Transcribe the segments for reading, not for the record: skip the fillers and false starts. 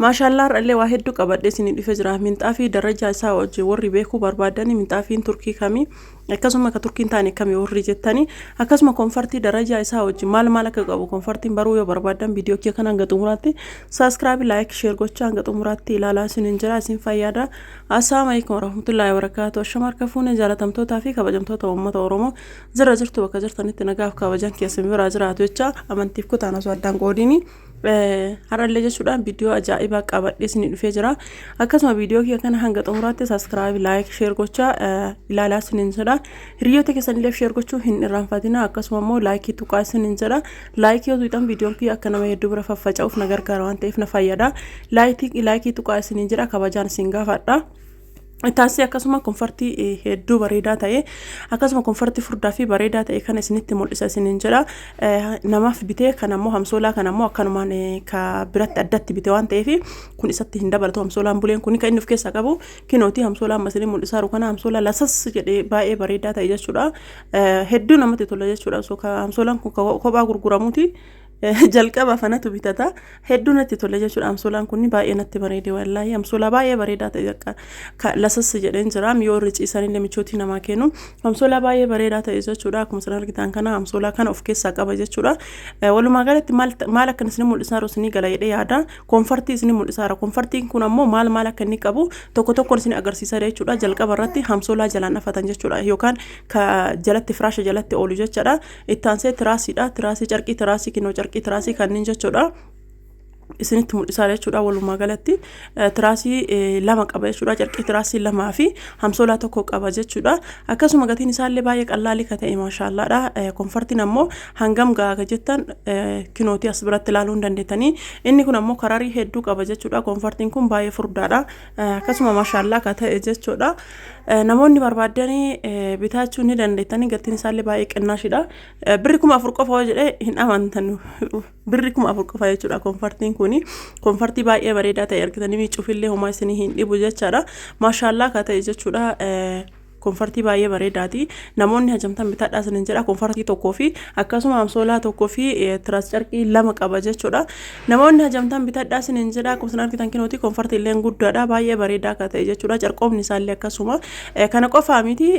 Maashaallaa, har'allee waa hedduu qabadhee isinii dhufe jira. Minxaafii darajaa isaa wajjin warri beekuu barbaadani, minxaafiin Turkii kamii, akkasuma ka Turkiin taane kamii warri jettanii, akkasuma comfortii darajaa isaa wajjin maal maal akka qabu comfortiin baruu yoo barbaadan, viidiyoo kiyya kana hanga xumuraatti subscribe, like, share gochaa hanga xumuraatti ilaalaa isiniin jira, isin fayyada. Assalaamu alaikum warahmatullaahi wabarakaatu. Ashama, harka fuune, jaalatamtootaa fi kabajamtoota uummata Oromoo jira jirtu, bakka jirtanitti nagaaf kabajan keessan biraa jiraatu jecha amantiif kutaan osoo addaan qoodini. Har'allee jechuudhaan viidiyoo ajaa'ibaa qabadhee isinii dhufee jira. Akkasuma viidiyoo kiyya kana hanga xumuraatti subscribe, like, share gochaa ilaalaa isiniin jedha. Hiriyoota keessanillee share gochuu hin irraanfatina. Akkasuma immoo likeii tuqaa isiniin jedha. Likeii yoo tuqxan viidiyoon kiyya akka nama hedduu bira faffaca'uuf na gargaara waan ta'eef na fayyada. Likeii tuqaa isiniin jedha, kabajaan isin gaafadha. Taasisee akkasuma comfortii hedduu bareedaa ta'e, akkasuma comfortii furdaa fi bareedaa ta'e kana isinitti mul'isa isiniin jedha. Namaaf bitee kan ammoo hamsoolaa kan ammoo akkanumaan ka biratti addatti bite waan ta'eef kun isatti hin dabalatu. Hamsoolaan buleen kun kan inni of keessaa qabu kinooti. Hamsoolaa amma isinii mul'isaa jiru kana, hamsoolaa lasas jedhee baay'ee bareedaa ta'e jechuudha. Hedduu namatti tola jechuudha. So hamsoolaan kun kophaa gurguramuuti. Jalqaba fanatu bitata. Hedduu natti tole jechuudha. Amsoolaan kun baay'ee natti bareede, wallaahi. Amsoolaa baay'ee bareedaa ta'e akka lasas jedheen jira. Yoo irra ciisanillee michootii namaa kennu, amsoolaa baay'ee bareedaa ta'e jechuudha. Akkuma isin argitan kana amsoolaa kana of keessaa qaba jechuudha. Walumaa galatti maal akka isin mul'isaa jiru isinii gala jedhee yaada. Comfortii isin mul'isaa jira. Comfortiin kun ammoo maal maal akka inni qabu tokko tokkoon isin agarsiisa jechuudha. Jalqaba irratti amsoolaa jalaan afatan jechuudha, yookaan ka jalatti firaasha jalatti oolu jechuudha. Itti aansee tiraasiidha. Tiraasii, carqii tiraasii, kinoo carqii tiraasii kanneen jechuudha. Isinitti mul'isaa jechuudha. Walumaa galatti tiraasii lama qaba jechuudha. Carqii tiraasii lamaa fi hamsoolaa tokko qaba jechuudha. Akkasuma gatiin isaallee baay'ee qallaalii ka ta'e, maashaallaadha. Comfortiin ammoo hangam gahaa ka jettan, kinootii as biratti ilaaluu hin dandeettanii. Inni kun ammoo kararii hedduu qaba jechuudha. Comfortiin kun baay'ee furdaadha. Akkasuma maashaallaa ka ta'e jechuudha. Namoonni barbaaddanii bitaachuu ni dandeettanii. Gatiin isaallee baay'ee qinnaashidha. Birri 4000 qofa yoo jedhee hin amantan. Birri 4000 qofa jechuudha comfortiin kuni. Comfortii baay'ee bareedaa ta'e argitanii, miicuufillee homaa isinii hin dhibu jechaadha. Maashaallaa ka ta'e jechuudha. Comfortii baay'ee bareedaati. Namoonni hajamtan bitadhaa isinin jedha. Comfortii tokkoo fi akkasuma amsoolaa tokkoo fi tiraas carqii lama qaba jechuudha. Namoonni hajamtan bitadhaa isinin jedha. Akkuma isin argitan kinooti comfortii illee guddaadha. Baay'ee bareedaa ka ta'e jechuudha. Carqoomni isaallee akkasuma. Kana qofaa miti,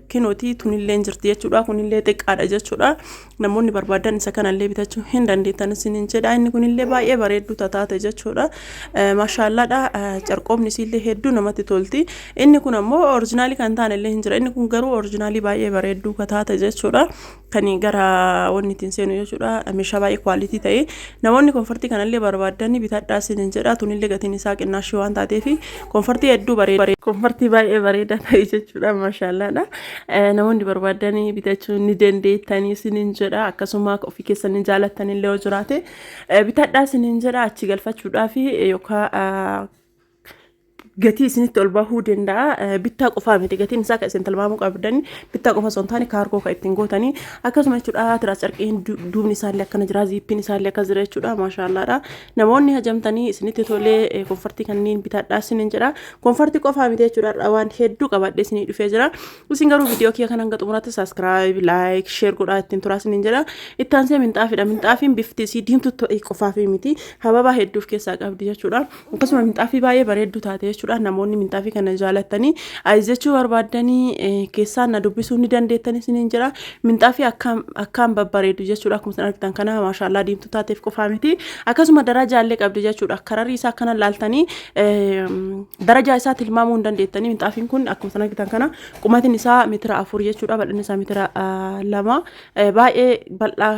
kinootii tunillee jirti jechuudha. Kunillee xiqqaadha jechuudha. Namoonni barbaadan isa kanallee bitachuu hin dandeettan isinin jedha. Inni kunillee baay'ee bareedduu tataate jechuudha. Maashaallaadha. Carqoomni isiillee hedduu namatti tolti. Inni kun ammoo originalii kan taane illee hin jira. Inni kun garuu originalii baay'ee bareedduu kataate jechuudha. Kan gara wanni ittiin seenu jechuudha. Meeshaa baay'ee quality ta'e. Namoonni comfortii kanallee barbaadanii bitadhaa isinin jedha. Tunillee gatiin isaa qinnaashii waan taateef comfortii hedduu bareeda. Comfortii baay'ee bareedaa ta'e jechuudha. Maashaallaadha. Namoonni barbaadanii bitachuu ni dandeettanii isinin jedha. Akkasuma ofii keessanii jaalattanillee yoo jiraate bitadhaa isinin jedha. Achi galfachuudhaaf yookaan gatii isinitti ol bahuu danda'a. Bittaa qofaa miti gatiin isaa kan isin tilmaamuu qabdan. Bittaa qofa osoo hin taane kaargoo kan ittiin gootanii akkasuma jechuudha. Tiraas carqiin duubni isaallee akkana jira. Ziippiin isaallee akkas jira jechuudha. Maashaallaadha. Namoonni hajamtanii isinitti tolee comfortii kanneen bitadhaa isinin jedha. Comfortii qofaa miti jechuudha. Waan hedduu qabadhee isinii dhufee jira. Isin garuu viidiyoo kiyya kan hanga xumuraatti subscribe, like, share godhaa ittiin turaa isinin jedha. Itti aansee minxaafiidha. Minxaafiin bifti isii diimtuu ta'e qofaaf miti. Hababaa hedduu of keessaa qabdi jechuudha. Akkasuma minxaafii baay'ee bareedduu taate jechuudha. Namoonni minxaafii kana jaalattanii ajajachuu barbaaddanii keessaan na dubbisuu ni dandeettan isiniin jedha. Minxaafii akkaan babbareedu jechuudha. Akkuma isin argitan kana, maashaallaa, diimtuu taateef qofaa miti. Akkasuma darajaallee qabdi jechuudha. Kararii isaa akkana laaltanii darajaa isaa tilmaamuu hin dandeettanii. Minxaafiin kun akkuma isin argitan kana qumatiin isaa meetira 4 jechuudha. Bal'inni isaa meetira 2, baay'ee bal'aa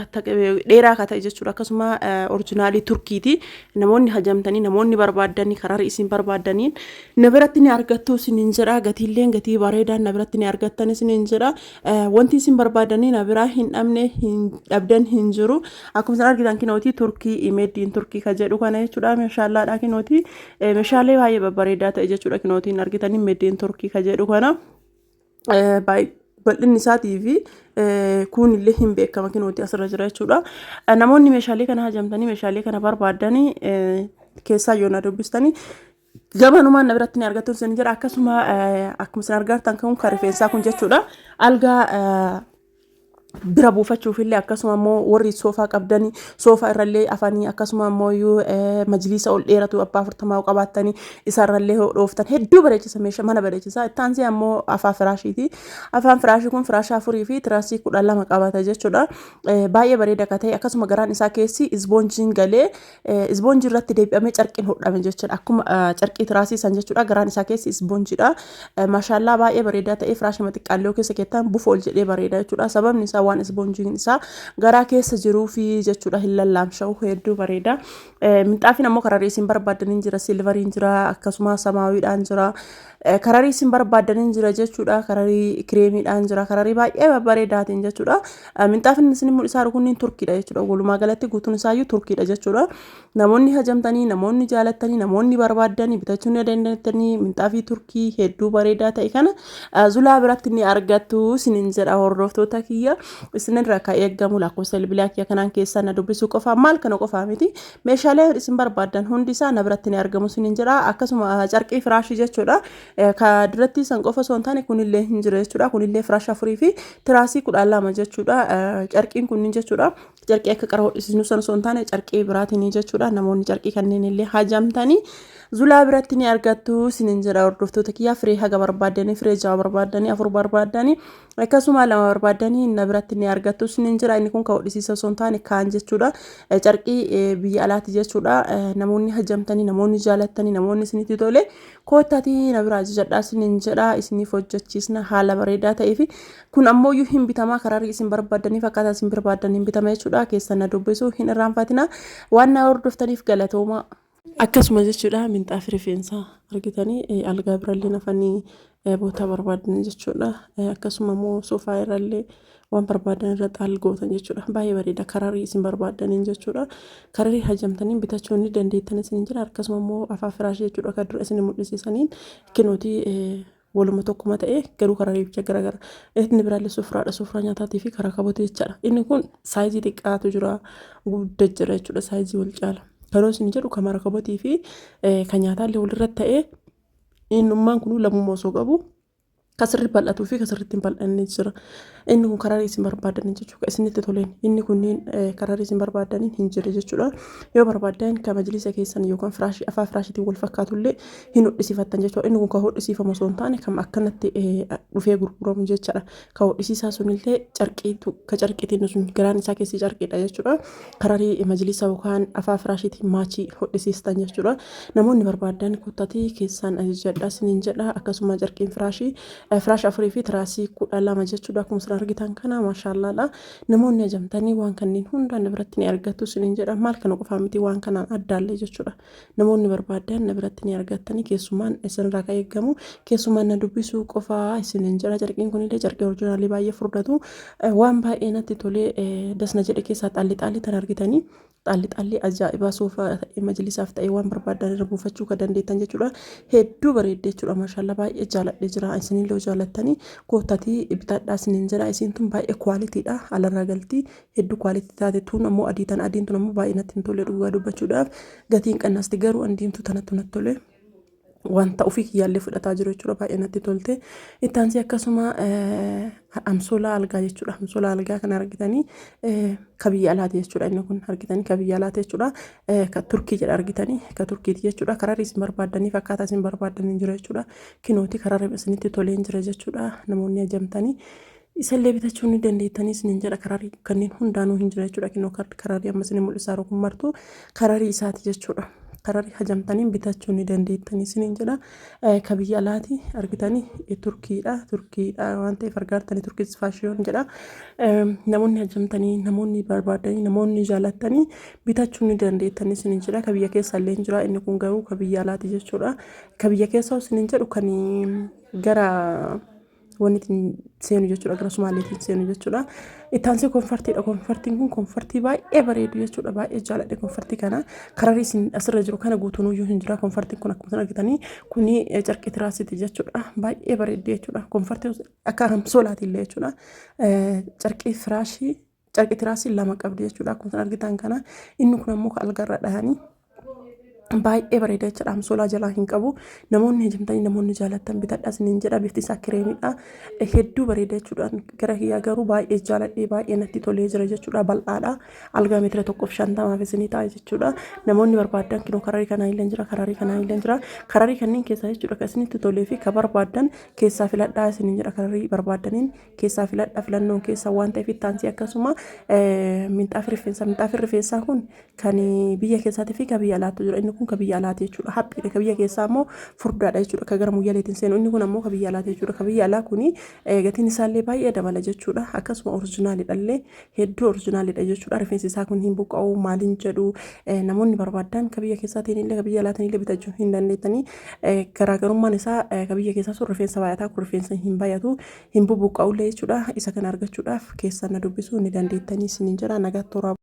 dheeraa akka ta'e jechuudha. Akkasuma originalii Turkiiti. Namoonni hajamtanii, namoonni barbaaddanii karaa isin barbaaddaniin na biratti ni argattu isiniin jedha. Gatiilleen gatii bareedaan na biratti ni argattan isiniin jedha. Wanti isin barbaadanii na biraa hin dhabne, hin dhabdan hin jiru. Akkuma isin argitan kinooti Turkii, made in Turkii ka jedhu kana jechuudha. Meeshaallaadha kinooti. Meeshaalee baay'ee babbareedaa ta'e jechuudha. Kinootiin argitanii made in Turkii ka jedhu kana. Bal'inni isaatii fi kun illee hin beekama, kinooti asirra jira jechuudha. Namoonni meeshaalee kana hajamtanii meeshaalee kana barbaaddanii keessaa yoo na dubbistanii gabanumaan na biratti ni argattu isin jedha. Akkasuma akkuma isin argartan kun kan rifeensaa kun jechuudha. Algaa Bira buufachuufillee, akkasuma immoo warri soofaa qabdanii soofaa irrallee afanii, akkasuma immoo iyyuu majliisa ol dheeratu abbaa 40 qabaattanii isarrallee dhooftan, hedduu bareechisa, meeshaa mana bareechisa. Ittaansee ammoo afaa firaashiiti. Afaan firaashii kun firaasha 4 fi tiraasii 12 qabata jechuudha. Baay'ee bareeda akka ta'e, akkasuma garaan isaa keessi isboonjiin galee, isboonjii irratti deebi'amee carqiin hodhame jechuudha. Akkuma carqii tiraasii san jechuudha. Garaan isaa keessi isboonjiidha. Maashaallaa, baay'ee bareedaa ta'e. Firaashii xiqqaallee keessa keettan bufa ol jedhee bareeda jechuudha. Sababni isaa waan isboonjiin isaa garaa keessa jiruu fi jechuudha, hin lallaamsha'u, hedduu bareeda. Minxaafiin ammoo kararii isin barbaadaniin jira. Silveriin jira, akkasuma samaawiidhaan jira. Kararii isin barbaadaniin jira jechuudha. Kararii kireemiidhaan jira. Kararii baay'ee babbareedaatiin jechuudha. Minxaafiin isin mul'isaa jiru kunniin Turkiidha jechuudha. Walumaa galatti guutuun isaayyuu Turkiidha jechuudha. Namoonni hajamtanii, namoonni jaalattanii, namoonni barbaaddanii bitachuu ni dandeettanii. Minxaafii Turkii hedduu bareedaa ta'e kana Zulaa biratti ni argattu isinin jedha, hordoftoota kiyya. Isinirraa kan eeggamu lakkoofsa bilbilaa kiyya kanaan keessaa na dubbisuu qofa. Maal kana qofaa miti, meeshaalee isin barbaaddan hundi isaa na biratti ni argamu isinin jedha. Akkasuma carqii firaashii jechuudha. Ka duratti san qofa osoo hin taane kunillee hin jira jechuudha. Kunillee firaasha 4 fi tiraasii 12 jechuudha. Carqiin kunniin jechuudha. Carqii akka qara hodhisiisnu sana osoo hin taane carqii biraatiin jechuudha. Namoonni carqii kanneen illee hajamtanii Zulaa biratti ni argattu isinin jedha, hordoftoota kiyyaa. Firee haga barbaaddanii, firee 6 barbaaddanii, 4 barbaaddanii, akkasuma 2 barbaaddanii na biratti ni argattu isinin jedha. Inni kun kan hodhisiisa osoo hin taane kaan jechuudha. Carqii biyya alaati jechuudha. Namoonni hajamtanii, namoonni jaalattanii, namoonni isinitti tole, koottaatii na biraa ajajadhaa isinin jedha. Isiniif hojjechiisna haala bareedaa ta'ee fi kun ammoo iyyuu hin bitamaa, kararii isin barbaaddaniif akkaataa isin barbaaddaniin hin bitama jechuudha. Keessan na dubbisu hin irraanfatina. Waan na hordoftaniif galatooma. Akkasuma jechuudha, minxaafi rifeensaa argitanii algaa birallee nafanii bootaa barbaadan jechuudha. Akkasuma immoo soofaa irrallee waan barbaadan irra xaal gootan jechuudha. Baay'ee bareeda, kararii isin barbaadaniin jechuudha. Kararii hajamtanii bitachuu ni dandeettan isin jira. Akkasuma immoo afaa firaashii jechuudha, kan dura isin mul'isiisaniin kinuutii waluma tokkuma ta'e, garuu kararii bicha garagara. Inni biraallee sufraadha. Sufraa nyaataatii fi karaa kabotii jechaadha. Inni kun saayizii xiqqaatu jira, guddaa jira jechuudha, saayizii wal caala. Yeroo isin jedhu kan rakabotii fi kan nyaataallee walirra ta'ee, innummaan kun lamummaa osoo qabu, kasirri bal'atuu fi kasirritti hin bal'anne jira. Inni kun karaa isin barbaadanii jechuudha. Isinitti toleen inni kunniin karaa isin barbaadaniin hin jiru jechuudha. Yoo barbaadan kan majlisa keessan yookaan firaashii afaa firaashiitiin wal fakkaatullee hin hodhisiifattan jechuudha. Inni kun kan hodhisiifamu osoo hin taane kan akkanatti dhufee gurguramu jechuudha. Kan hodhisiisaa sunillee carqiitu, ka carqiitiin sun garaan isaa keessi carqiidha jechuudha. Kararii majlisa yookaan afaa firaashiitiin maachii hodhisiistan jechuudha. Namoonni barbaadan kottatii keessaan ajajadha isiniin jedha. Akkasuma carqiin firaashii firaasha 4 fi tiraasii 12 jechuudha. Akkuma isin argitan kana, maashaallaadha. Namoonni ajamtanii waan kanneen hunda na biratti ni argattu isiniin jedha. Maal kana qofaa miti, waan kanaan addaallee jechuudha. Namoonni barbaadan na biratti ni argattanii, keessumaan isinirraa kan eegamu keessumaan na dubbisuu qofaa isiniin jedha. Carqiin kunillee carqii oriijinaalii baay'ee furdatu, waan baay'ee natti tolee dasna jedhe keessaa xaalli xaalli tan argitanii, xaalli xaalli ajaa'ibaa, soofaa ta'e, majlisaaf ta'e, waan barbaadan irra buufachuu kan dandeettan jechuudha. Hedduu bareedde jechuudha. Maashaallaa, baay'ee jaaladhe jira. Isinillee jaalattanii koottatii bitadhaa isiniin jedha. Isiin tun baay'ee kwaalitiidha. Alarraa galtii hedduu kwaalitii taate. Tun ammoo adii tan adiin tun ammoo baay'ee natti hin tolle dhugaa dubbachuudhaaf. Gatiin qannasti, garuu an diimtuu tanattu natti tole. Wanta ofii kiyyaallee fudhataa jiru jechuudha, baay'ee natti tolte. Ittaansii akkasuma amsoolaa algaa jechuudha. Amsoolaa algaa kana argitanii, ka biyya alaati jechuudha. Inni kun argitanii, ka biyya alaati jechuudha. Ka Turkii jedha, argitanii, ka Turkiiti jechuudha. Kararri isin barbaaddaniif akkaataa isin barbaaddaniin jira jechuudha. Kinooti kararri isinitti toleen jira jechuudha. Namoonni ajamtanii isallee bitachuu ni dandeettanii isiniin jedha. Kararii kanneen hundaanuu hin jira jechuudha. Kinoo kararii amma isin mul'isaa jiru kun martuu kararii isaati jechuudha. Kararii hajamtanii bitachuu ni dandeettanii isiniin jedha. Ka biyya alaati, argitanii, Turkiidha. Turkiidha waan ta'eef argaartanii, Turkiis fashion jedha. Namoonni hajamtanii, namoonni barbaadanii, namoonni jaalattanii bitachuu ni dandeettanii isiniin jedha. Ka biyya keessa illee hin jira. Inni kun garuu ka biyya alaati jechuudha. Ka biyya keessaa isiniin jedhu kan gara wanni ittiin seenu jechuudha, gara Sumaaleetiin seenu jechuudha. Ittaansee konfartiidha. Konfartiin kun konfartii baay'ee bareedu jechuudha. Baay'ee jaaladhe konfartii kana. Kararii isin asirra jiru kana guutuun iyyuu hin jira. Konfartiin kun akkuma isin argitanii kuni carqii tiraasiiti jechuudha. Baay'ee bareeddi jechuudha. Konfartii akka amsoolaati illee jechuudha. Carqii firaashii, carqii tiraasii 2 qabdi jechuudha. Akkuma isin argitan kana, inni kun ammoo kan algarra dhahanii Baay'ee bareeda jechuudha. Amsoolaa jalaa hin qabu. Namoonni hajamtanii, namoonni jaalattan bitadhaa isiniin jedha. Bifti isaa kireemidha. Hedduu bareeda jechuudha. Gara kiyyaa garuu baay'ee jaaladhee, baay'ee natti tolee jira jechuudha. Bal'aadha. Algaa meetira 1.50f isinii ta'a jechuudha. Namoonni barbaadan kinoo kararii kanaa illee jira. Kararii kanaa illee jira. Kararii kanneen keessaa jechuudha kan isinitti tolee fi kan barbaadan keessaa filadhaa isiniin jedha. Kararii barbaadaniin keessaa filadhaa, filannoon keessaa waan ta'eef. Ittaansii akkasuma minxaafi rifeensaa. Minxaafi rifeensaa kun kan biyya keessaatii fi kan biyya alaatu jira. Inni kun kan biyya alaati jechuudha. Haphiidha. Kan biyya keessaa immoo furdaadha jechuudha. Kan gara muyyaleetiin seenu. Inni kun ammoo kan biyya alaati jechuudha. Kan biyya alaa kuni gatiin isaallee baay'ee dabala jechuudha. Akkasuma originalidha illee, hedduu originalidha jechuudha. Rifeensi isaa kun hin buqqa'u maaliin jedhu. Namoonni barbaadan kan biyya keessaatiin illee kan biyya alaatiin illee bitachuu hin dandeettanii. Garaagarummaan isaa kan biyya keessaa sun rifeensa baay'ataa, kun rifeensa hin baay'atu, hin bubuqqa'ullee jechuudha. Isa kana argachuudhaaf keessan na dubbisuu ni dandeettanii isiniin jedha. Nagaatti toraa.